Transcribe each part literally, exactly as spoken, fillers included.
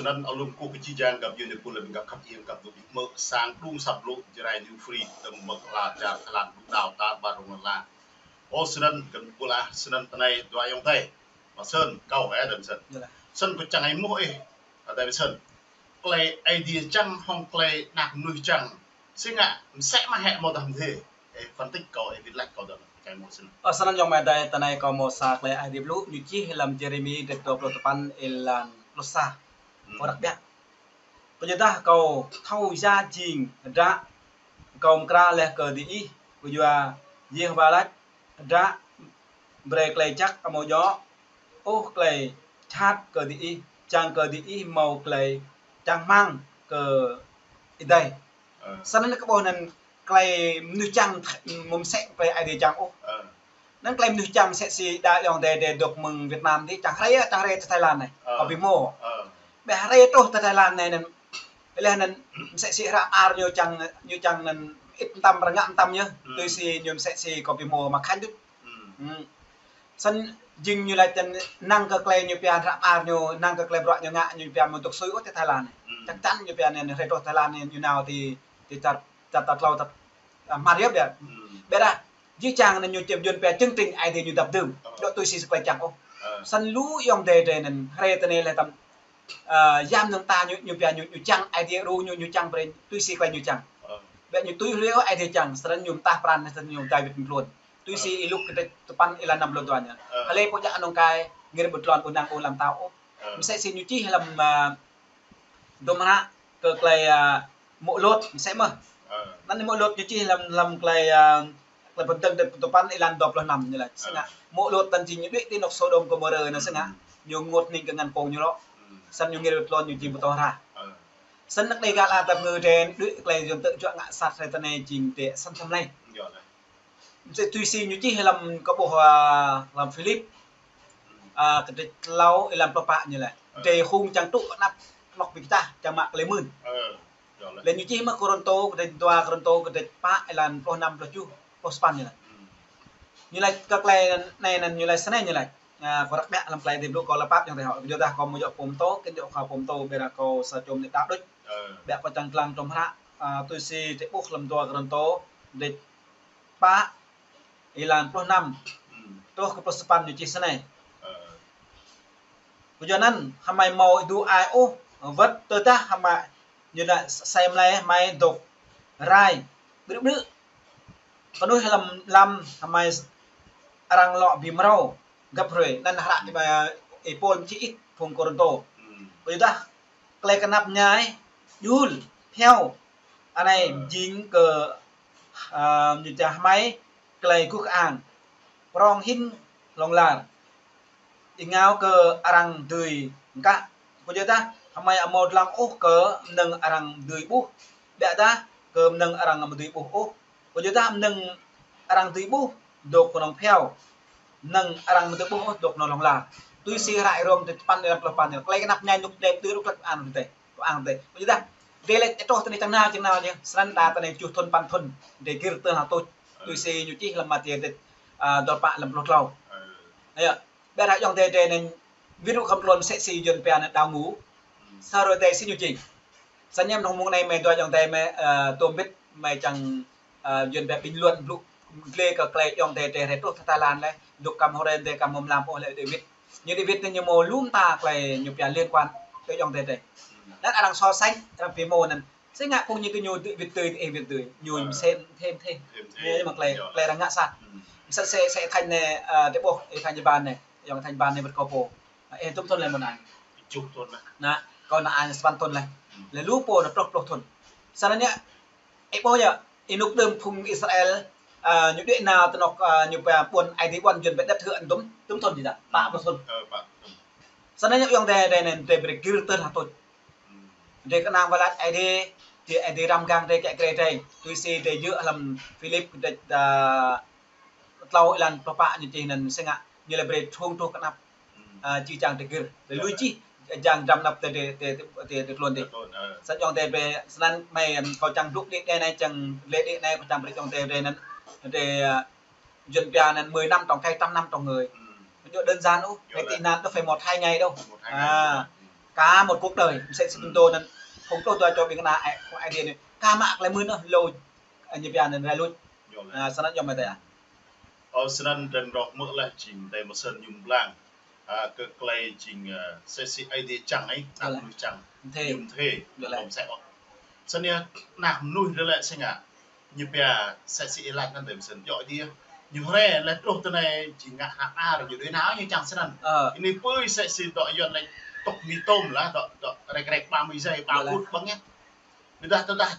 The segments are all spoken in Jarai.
Anŭn alum kơ či jang găp yun pul lăm găp khăp ieng găp duk dik mơ̆ sang đung sap lu Jrai New Free tơm mơ̆ la jar thalan đung đao ta bar rong la. Ơ, snăn găn pul ah, snăn tơnai dua ayŏng adơi. Mă snăn, kâo ơ adơi mơ̆ snăn. Snăn kâo čang ai mơ̆ ih, adơi mơ̆ snăn. Klei Aê Diê čang hŏng klei anak mơnuih čang. Si ngă, msĕ mơ̆ hĕ mơ̆ dah mơ̆. Ơ, phân tích kâo, ơ, wĭt lač kâo dah. Čang mơ̆ snăn. Ơ, snăn ayŏng amai adơi, tơnai kâo mơ̆ sa klei Aê Diê blŭ, ñu čih lăm Jeremi dêt dua pluh tơpăn êlan pluh sa. Kâo răk ƀiă. Kyuadah kâo thâo ya jing hdră kâo mkra laih kơ diih, kyua Yêhôwa lač, hdră brơi klei jăk amâo djŏ ôh klei jhat kơ diih, čang kơ diih mâo klei čang hmăng kơ êdei. Snăn kơ ƀuh anăn klei mơnuih čang mơ̆ msĕ klei Aê Diê čang ôh. Anăn klei mơnuih čang msĕ si đa ayŏng adơi adih dôk mơ̆ng Việt Nam dih čang hrơi, čang hrơi tơ Thái Lan anai. Kâo bi hmô. Ƀiă hrơi truh tơ Thái Lan anai anăn. Laih anăn msĕ si hră ar ñu čang, ñu čang anăn ĭt mtam, rơngă mtam ñu. Tui si ñu msĕ si kâo bi hmô mă khañ dih. Snăn jing ñu lač čang năng kơ klei ñu pia hră ar ñu, năng kơ klei bruă ñu ngă ñu pia mơ̆ dôk sui ôh tơ Thái Lan anai. Čang čang ñu pia anăn hrơi truh Thái Lan anai ñu nao ti, ti čar, čar ta tlâo ta, ah, hmar yơh ƀiă. Ƀiădah Jih čang anăn ñu čem jun pia chương trình Aê Diê ñu dăp dưm. Dŏ tui si klei čang ôh. Snăn lu ayŏng adơi adih anăn hrơi tơ anai leh tăm, ơ, yam nơ̆ng ta ñu, ñu pia ñu, ñu čang Aê Diê ru ñu, ñu čang brơi tui si klei ñu čang. Ƀiă ñu tui hluê ôh Aê Diê čang, snăn ñu mtah pran, snăn ñu mtah wĭt mklun. Tui si Y-Luk kdrêč tơpăn êlan năm pluh dua ñu. Hlei pô djă anŏng kai, ngir ƀu tlôn ƀu năng ƀu lăm tao ôh. Msĕ si ñu čih lăm, ơ, dŭm hră kơ klei, ơ, mŏ Lôt, msĕ mơ̆. Anăn mŏ Lôt ñu čih lăm, lăm klei, ơ, klei Pơdơ̆ng dêt tơpăn êlan dua pluh năm ñu lač. Si ngă, mŏ Lôt anăn jing ñu đuĕ ti anôk Sôđôm Gômôrơ anăn si ngă, ñu rơngot hning kơ ngăn kông ñu lŏ. Snăn ñu ngir tlôn ñu jing pơtô hră. Snăn anăk Dêga Ala Dap Ngư drei đuĕ klei yuăn tơ̆ juă ngă sat hrơi tơ anai jing dêh săn tăm lei. Msĕ tui si ñu čih lăm kơ ƀuh, ơ, lăm Philip, ơ, kdrêč tlâo êlan pluh pă ñu lač. Drei hung čang tŭ kơ anăp anŏ bi kčah čang mă klei mưn. Leh ñu čih mơ̆ Kôrantô, kdrêč dua Kôrantô, kdrêč pă êlan pluh năm, pluh tơjuh, pluh sapăn ñu lač. Ñu lač kơ klei anei anăn ñu lač snei ñu lač. Ơ, kâo răk ƀiă lăm klei Aê Diê blŭ kâo lăp pap ayŏng adơi hŏ. Kyuadah kâo mơ̆ djŏ pô mtô, kơ djŏ kâo pô mtô, ƀiădah kâo sa čô mơnuih đăo đôč. Ƀiă kâo čang dlăng tơm hră, ơ, tui si drei ƀuh lăm dua Kôrantô, kdrêč pă êlan pluh năm truh kơ pluh sapăn ñu čih snei. Kyuanăn hmei mâo êdu ai ôh, wơ̆t tơdah hmei ñu lač asei mlei hmei dôk rai ƀrư̆ ƀrư̆. Kơnuih lăm, lăm hmei arăng lŏ bi mrâo găp hruê. Anăn hră Y-Pôl mčih ih phung Kôrantô. Kyuadah klei knap mñai, djul, phiâo, anei jing kơ, ơ, ñu čang hmei klei guh kơang. Prŏng hĭn hlŏng lar. Êngao kơ arăng dưi mkă. Kyuadah hmei amâo dlăng ôh kơ mnơ̆ng arăng dưi ƀuh. Ƀiădah kơ mnơ̆ng arăng amâo dưi ƀuh ôh. Kyuadah mnơ̆ng arăng dưi ƀuh dôk kơnơ̆ng phiâo. Mnơ̆ng arăng amâo dưi ƀuh ôh dôk kơnơ̆ng hlŏng lar. Tui si hră Rôm dêt tơpăn êlan pluh păn ñu lač. Klei knap mñai ñu dêh tui rŭ klăk an dêh. Kơ ang dêh. Kyuadah dêh leh truh tơ anei čang nao, čang nao ñu. Snăn đa tơ anei kjuh thŭn păn thŭn. Dêh gir tơ hơtuč. Tui si ñu čih lăm Mathiơ dêt, ơ, dua pă êlan pluh tlâo. Ơ. Ƀiădah ayŏng adơi drei anăn wĭt rŭ khăm tlôn msĕ si yuăn pia anăn đau ngủ. Sa hrơi tơ anei si ñu jing. Snăn ñu mơ̆ng mông anei mơi dua ayŏng adơi mơi, ơ, tôm wĭt mơi čang, ơ, yuăn pia bình luận blŭ gle kơ klei ayŏng adơi drei hrơi truh tơ Thái Lan leh. Dôk kăm hơrê adơi kăm mlam ôh leh đuĕ wĭt. Ñu đuĕ wĭt anăn ñu mâo lu mta klei ñu pia liên quan kơ ayŏng adơi drei. Anăn arăng so sánh, arăng bi hmô anăn. Si ngă phung ñu kơ ñu dưi wĭt dưi, ih wĭt dưi. Ñu msĕ thêm thêm. Ñu mă klei, klei arăng ngă sat. Msĕ si, si Thanh anei, ơ, drei ƀuh, Thanh Ban anei. Ayŏng Thanh Ban anei wơ̆t kâo pô. Ơ, ih dŭm thŭn leh mơ̆n anăn. Dŭm thŭn leh. Anăn, kâo anăn anăn sapăn thŭn leh. Leh lu pô anăn truh pluh thŭn. Snăn ñu, ih ƀuh yơh, ênuk đưm phung Israel, ơ, ñu đuĕ nao tơ anôk, ơ, ñu pia ƀuôn Aê Diê ƀuăn yuăn pia đất hứa anăn dŭm, dŭm thŭn dih dah. Pă pluh thŭn. Snăn ñu ayŏng adơi, adơi anăn drei brei gir tơ hơtuč. Drei kơnang wơ̆t lač Aê Diê, drei Aê Diê răm gang drei kĕ krê drei. Tui si drei djơ̆ hlăm Philip kdrêč, ơ, tlâo êlan pluh pă ñu čih anăn si ngă ñu leh brei thung truh kơ anăp. Ơ, či čang dêh gir. Leh lu čih jang dram anăp tơ drei, tơ, tơ, tơ tlôn dih. Snăn ayŏng adơi drei, snăn mơi, ơ, kâo čang blŭ đĭ đe anei čang leh đĭ anei kâo čang brei ayŏng adơi drei anăn. Drei, ơ, yuăn pia anăn mười năm trong cây, trăm năm trong người. Không có đơn giản đâu. Cái tị nạn đâu phải một hai ngày đâu. Cả một cuộc đời, msĕ si tơdơi anŭn, phung tơlơi dua čô ƀing kơna, ơ, Khua Yang Adai anai, ka mă tơlơi mơ̆n ôh, lu, ơ, ñu pia anŭn rai luč. Yơh lĕ. Ơ, snăn yơh mơ̆ tơdah. Ơ, snăn drei rŏk mơ̆ lĕ jing tơlơi mơsĕn ñu blang. Ơ, kơ tơlơi jing, ơ, msĕ si Ơi Adai čang ai, yơh lĕ. Ană mơnuih čang. Mơthê. Ñu mơthê. Yơh lĕ. Tơm sĕ ôh. Snăn yơh, ană mơnuih drei lĕ sĭt ngă. Ñu pia msĕ si ih laĭ anŭn tơm sĕn djŏ dih. Ñu hrĕ lĕ truh tơ anai jing ngă hră ar ñu đuaĭ nao ñu čang snăn. Ơ. Anai pui msĕ si dŏ Yuan lĕ tŏk mi tôm lah, dŏ, dŏ rek rek ba mươi giây, ba phút ƀơ̆ng yơh. Ƀiădah tơdah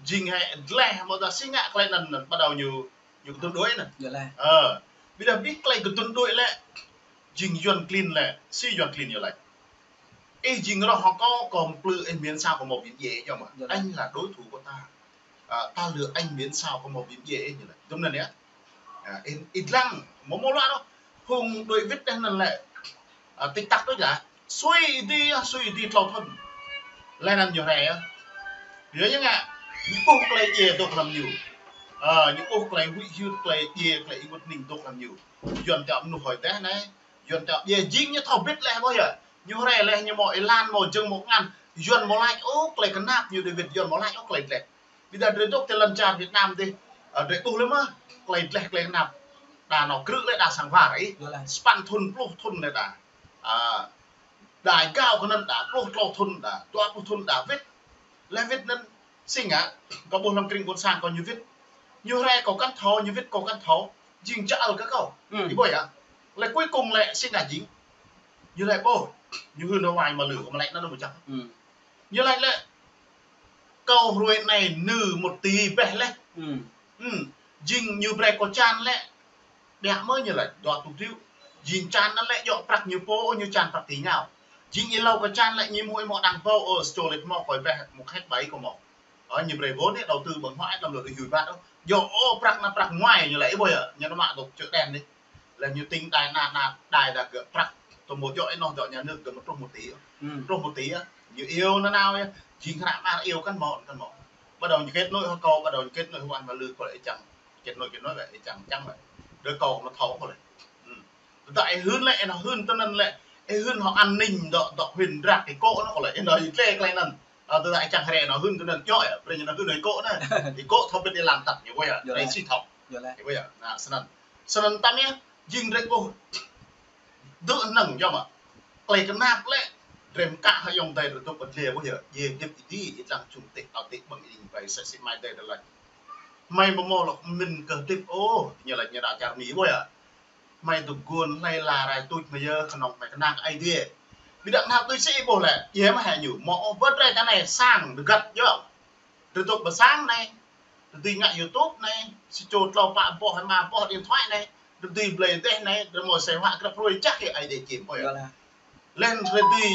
jing hĕ dleh mơ̆ tơdah sĭt ngă tơlơi anŭn anŭn, bắt đầu ñu, ñu kơdŭn đuaĭ anŭn. Yơh lĕ. Ơ. Ƀiădah ƀing tơlơi kơdŭn đuaĭ lĕ, jing Yuan klin lĕ, si Yuan klin ñu laĭ. Ih jing rŏh hăng kâo, kâo mplư ih miễn sao kâo hmâo ƀing djai, yơh mơ̆. Yơh lĕ. Anh là đối thủ của ta. Ơ, ta lừa anh miễn sao kâo hmâo ƀing djai, ơ, ñu laĭ. Tơm anŭn yơh. Ơ, ih, ih lăng, hmâo hmâo luă ôh. Phung đuaĭ wĭt tơdah anŭn lĕ. Ơ, tĭt tăk đôč lah. Sui ih dih, sui ih dih tlâo thŭn. Lĕ anŭn ñu hrĕ yơh. Yơh ñu ngă. Ñu ƀuh tơlơi djai dŏ hlăm ñu. Ơ, ñu ƀuh tơlơi huĭ hyưt, tơlơi djai, tơlơi ênguôt hơning dŏ hlăm ñu. Yuan tơlơi mơnuih hơi teh anai. Yuan tơlơi djai jing ñu thâo bĭt lĕ ƀuh yơh. Ñu hrĕ lĕ ñu hmâo êlan, hmâo jơ̆ng, hmâo tơngan. Yuan hmâo laĭ ôh tơlơi kơnap ñu đuaĭ wĭt, Yuan hmâo laĭ ôh tơlơi dleh. Ƀiădah drei dŏ tơ lăn čar Việt Nam dih, ơ, drei ƀuh lĕ mơ̆, tơlơi dleh tơlơi kơnap. Đa nao krư̆ lĕ đa sang war ih. Yơh lĕ. Sapăn thŭn, pluh thŭn lĕ đa. Ơ, đa êgao kơ anŭn đa, pluh tlâo thŭn đa, dua pluh thŭn đa wĭt. Lĕ wĭt anŭn sĭt ngă, kâo ƀuh hlăm krĭng ƀôn sang kâo ñu wĭt. Ñu hrĕ kâo kăn thâo, ñu wĭt kâo kăn thâo. Jing čơl kơ kâo. Ih ƀuh yơh. Lĕ cuối cùng lĕ sĭt ngă jing. Ñu laĭ ƀuh. Ñu hưn hơwai mă lư kâo mă laĭ anŭn mơ̆ čang. Ñu laĭ lĕ, kâo hruê anai nư một tỷ bĕ leh. Jing ñu brơi kâo čan lĕ, ƀiă mơ̆ ñu laĭ, dua pluh triệu. Jing čan anŭn lĕ djŏ prăk ñu pô, ñu čan prăk ti ngao. Jing ih hlâo kơ čan lĕ ñu mơ̆ ih hmâo đang ƀâo, ơ, sčô lĕ hmâo kơ ih bĕ, một héc bảy kâo hmâo. Ơ, ñu brơi vốn anai đầu tư ƀơ̆ng huă đăm lŏ ih yui ƀă. Djŏ ôh prăk anŭn prăk nguai ñu laĭ, ih ƀuh yơh, ñu nao mă dŏ čư̆ đen dih. Lĕ ñu tính đài na, na, đài đa gơ̆ prăk. Tơmô djŏ ih noh dŏ nhà nước gơ̆ mơ̆ truh một tỷ. Truh một tỷ yơh. Ñu iâu nanao yơh. Jing hră mơar iâu kăn hmâo, kăn hmâo. Bắt đầu ñu kết nối hăng kâo, bắt đầu ñu kết nối hăng mă lư kâo lĕ ih čang. Kết nối, kết nối lĕ ih čang, čang lĕ. Đơ kâo mă thâo kâo lĕ. Tơdah ih hưn lĕ, ih hưn tơ anŭn lĕ. Ih hưn hăng an ninh dŏ, dŏ huyện Đrak ih kŏ anŭn kâo lĕ. Ih nao ih tlĕ tơlơi anŭn. Ơ, tơdah ih čang hrĕ nao hưn tơ anŭn djŏ yơh. Brơi ñu nao hưn ih kŏ anŭn. Ih kŏ thâo bĭt ih lăng tăt ñu ƀuh yơh. Yơh lĕ. Ih si thâo. Yơh lĕ. Ih ƀuh yơh. Anŭn snăn. Snăn tăm yơh, jing drei ƀuh. Dŏ năng yơh mơ̆. Tơlơi kơnap lĕ, drei mơkă hăng ayŏng adơi drei dŏ pơ dleh ƀuh yơh. Djai dĭp ih dih, ih lăng čung tĕk ao tĕk ƀơ̆ng ih ƀai msĕ si amai adơi drei laĭ. Hmei mơ̆ hmâo lŏ mĭn kơ dĭp ôh, ñu laĭ ñu đa čar Mi ƀuh yơh. Hmei tơguan hlơi la rai tuč hmei yơh, kơnơ̆ng hmei kơnang Ơi Adai. Ƀiădah anăp tui si ih ƀuh lĕ, djai mơ̆ hĕ ñu, hmâo ôh bơ drei tơ anai sang, dơgăt yơh. Drei dŏ pơ sang anai, drei dưi ngă YouTube anai, sčô tlâo pă boh, rơma boh điện thoại anai, drei dưi blơi dêh anai, drei hmâo asơi huă grăp hruê čah kơ Ơi Adai čim, ƀuh yơh. Lĕ drei dưi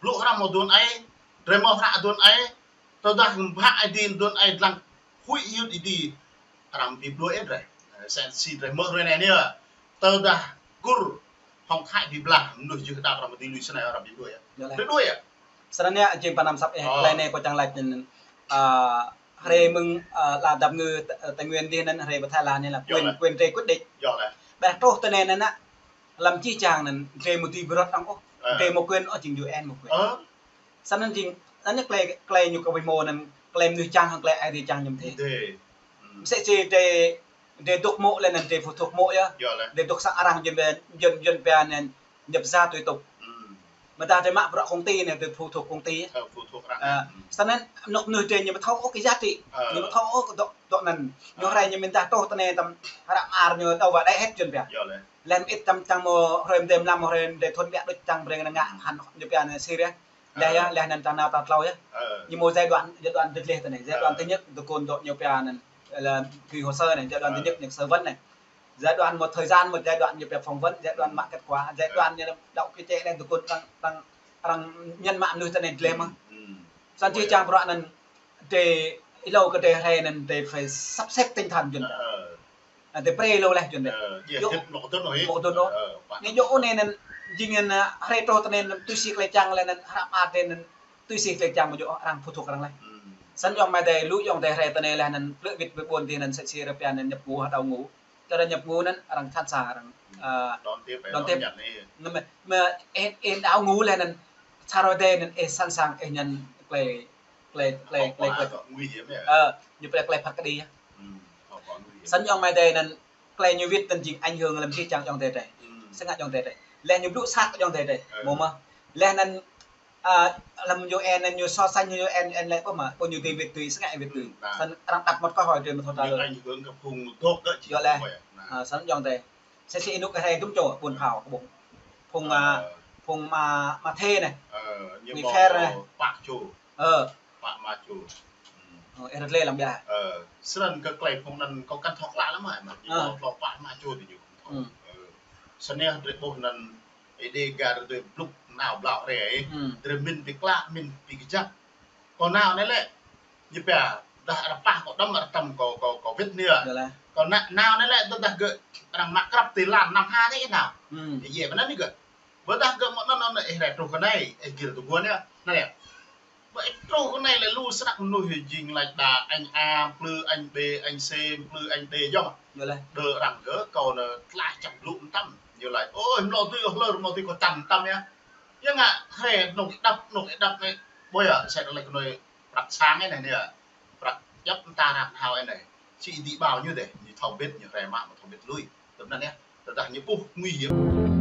blŭ hrăm hmâo aduôn aê, drei hmâo hră aduôn aê, tơdah ƀă Ơi Adai aduôn aê dlăng huĭ hyưt ih dih, arăng bi bluê ih drei. Ơ, sen si drei mơ̆ hruê anai anai yơh. Tơdah Kur hŏng Thái bi blah, mơnuih jưh đăp arăng dưi lui snei arăng bi đuaĭ. Yơh lĕ. Bi đuaĭ. Snăn yơh, jing pơ anăp săp ih, ơ, tơlơi anai kâo čang laĭ anŭn, ơ, hrĕ mơ̆ng, ơ, la dap ngư, ơ, Tây Nguyên dih anŭn hrĕ pơ Thái Lan anai lĕ, yơh quyền, lĕ, quyền rơi quyết định. Yơh lĕ. Ƀiădah truh tơ anai anŭn, lăm čih čang anŭn, drei mơ̆ dưi brot ôh, ơ, drei mơ̆ quyền ôh, jing U N mơ̆ quyền. Ơ. Snăn jing, anŭn yơh tơlơi, tơlơi ñu kơ ƀuh mơ̆ anŭn, tơlơi mơnuih čang hăng tơlơi Ơi Adai čang ñu mơthê. Mơsĕ si drei, drei dŏ mơ̆ lĕ anŭn drei phu thŭk mơ̆ yơh. Yơh lĕ. Drei dŏ sang arăng jơ̆n, jơ̆n, jơ̆n pia anŭn nhập gia tùy tục. Mơ̆ tơdah drei mă bruă công ty anai drei phu thŭk công ty. Ơ, phu thŭk arăng. Ơ, snăn anŭn mơnuih drei ñu ƀu thâo ôh kơ giá trị. Ơ. Ñu ƀu thâo ôh kơ dŏ, dŏ anŭn. Ñu hrĕ ñu mĭn tơdah truh tơ anai tăm hră mơar ñu đâu vào đấy hết jơ̆n pia. Yơh lĕ. Lĕ mơit tăm čang mơ̆ hrơi mơdê mlam mơ̆ hrơi mơdê thŭn ƀiă đôč čang brơi ngă hăn ñu pia anai si yơh. Lĕ yơh, lĕ anŭn čang nao ta tlâo yơh. Ơ. Ñu mơ̆ giai đoạn, giai đoạn dơ̆ dleh tơ anai. Giai đoạn thứ nhất, tơguan dŏ ñu pia anŭn, lĕ gửi hồ sơ anai, giai đoạn thứ nhất ñu sơ vấn anai. Giai đoạn một thời gian, một giai đoạn ñu pia phỏng vấn, giai đoạn mă kết quả, giai đoạn ñu đậu quy chế anai, tơguan arăng, arăng, arăng ñăn mă mơnuih tơ anai dleh mơ̆. Snăn či čang bruă anŭn drei, ih hlâo kơ drei hrĕ anŭn drei phải sắp xếp tinh thần jơ̆n. Ơ. Ơ, drei brơi lu leh jơ̆n dih. Ơ, djai dĭp mơ̆ kơdŭn ôh. Mơ̆ kơdŭn ôh. Ơ, pă. Anai djŏ anai anŭn, jing anŭn, hrĕ truh tơ anai anŭn, tui si tơlơi čang lĕ anŭn, hră mơar drei anŭn, tui si tơlơi čang mơ̆ djŏ arăng phu thŭk arăng leh. Snăn ayŏng amai adơi, lu ayŏng adơi hrĕ tơ anai leh anŭn, plư wĭt ƀơi ƀôn dih anŭn, mơsĕ si arăng pia anŭn nhập ngũ hă đào ngũ. Tơdah nhập ngũ anŭn, arăng sẵn sàng arăng, ơ, đón tiếp, đón tiếp. Anŭn mơ̆, mơ̆, ih, ih đào ngũ leh anŭn, Kar Ơi Adai anŭn ih sẵn sàng ih ñăn tơlơi, tơlơi, tơlơi, tơlơi, tơlơi, nguy hiểm ya. Ơ, ñu tơlơi, tơlơi phat kơđi ya. Hmm, hậu quả nguy hiểm. Snăn ayŏng amai adơi anŭn tơlơi ñu wĭt anŭn jing ảnh hưởng lăm čih čang ayŏng adơi adih. Hmm. Sơngă ayŏng adơi adih. Laih ñu blŭ sat ayŏng adơi adih. Ơ. Mơ̆ mơ̆. Laih anŭn, a, lăm U N anŭn ñu so sánh U N, U N laĭ ƀuh mơ̆, ƀuh ñu dưi wĭt tui, sơngă wĭt tui. Hmm, nah. Snăn arăng đăp mơ̆t kơ hơi tui mơ̆ thâo ta lơ. Ñu ảnh hưởng kơ phung dŏ kơ či. Yơh laih. Nah. A, snăn ayŏng adơi. Sĭt sĭt ênuk kơ hrơi dŭm čô ƀuôn phao kơ ƀuh. Phung, a, phung Ma, Ma Thê anai. Ơ, ñu Mi Pher anai. Pă čô. Ơ. Pă Ma čô. Hmm. Ơ, ih rơt lĕ lăm biă. Ơ, snăn kơ tơlơi phung anŭn kâo kăn thâo klă lăm mơ̆, mơ̆. Ñu ƀuh tlâo pă ma čô tui ñu kâo thâo. Hmm. Ơ. Snăn drơi ƀuh anŭn Ơi Adai gah drơi blŭk nao blâo rai. Hmm. Drơi min pi klă, min pi kơjăp. Kâo nao anai lĕ, ñu pia, dah arăng pah kâo đăm arăng tăm kâo, kâo, kâo wĭt anai. Yơh laih. Kâo na-, nao anai lĕ, tơdah gơ̆ arăng mă krăp ti lan năm ha anai nao. Hmm. Yơh, ƀơi anŭn anai gơ̆. Ƀôdah gơ̆ mơ̆ng anŭn anŭn ih rai truh kơ anai, ih gir tơguan yơh. Anai yơh. Ƀơi truh kơ anai lĕ lu snăk mơnuih jing laĭ đa anh A, plư anh B, anh C, plư anh D yơh. Yơh laih. Đơ arăng gơ̆ kâo anŭn tlaih čang blŭ mơtam. Ñu laĭ, ôi, mlâo tui ôh hlơr, mlâo tui kâo čang mơtam yơh. Yơh ngă, hrơi anŭn ih đăp, anŭn ih đăp anai. Ƀuh yơh, sĕ tơlơi kơ anai prăk sang anai anai yơh. Prăk djăp mơta răng hao anai. Či đĭ ƀâo ñu dêh, ñu thâo bĭt, ñu rai mă, mă thâo bĭt lui. Tơm anŭn yơh. Tơdah ñu ƀuh nguy hiểm.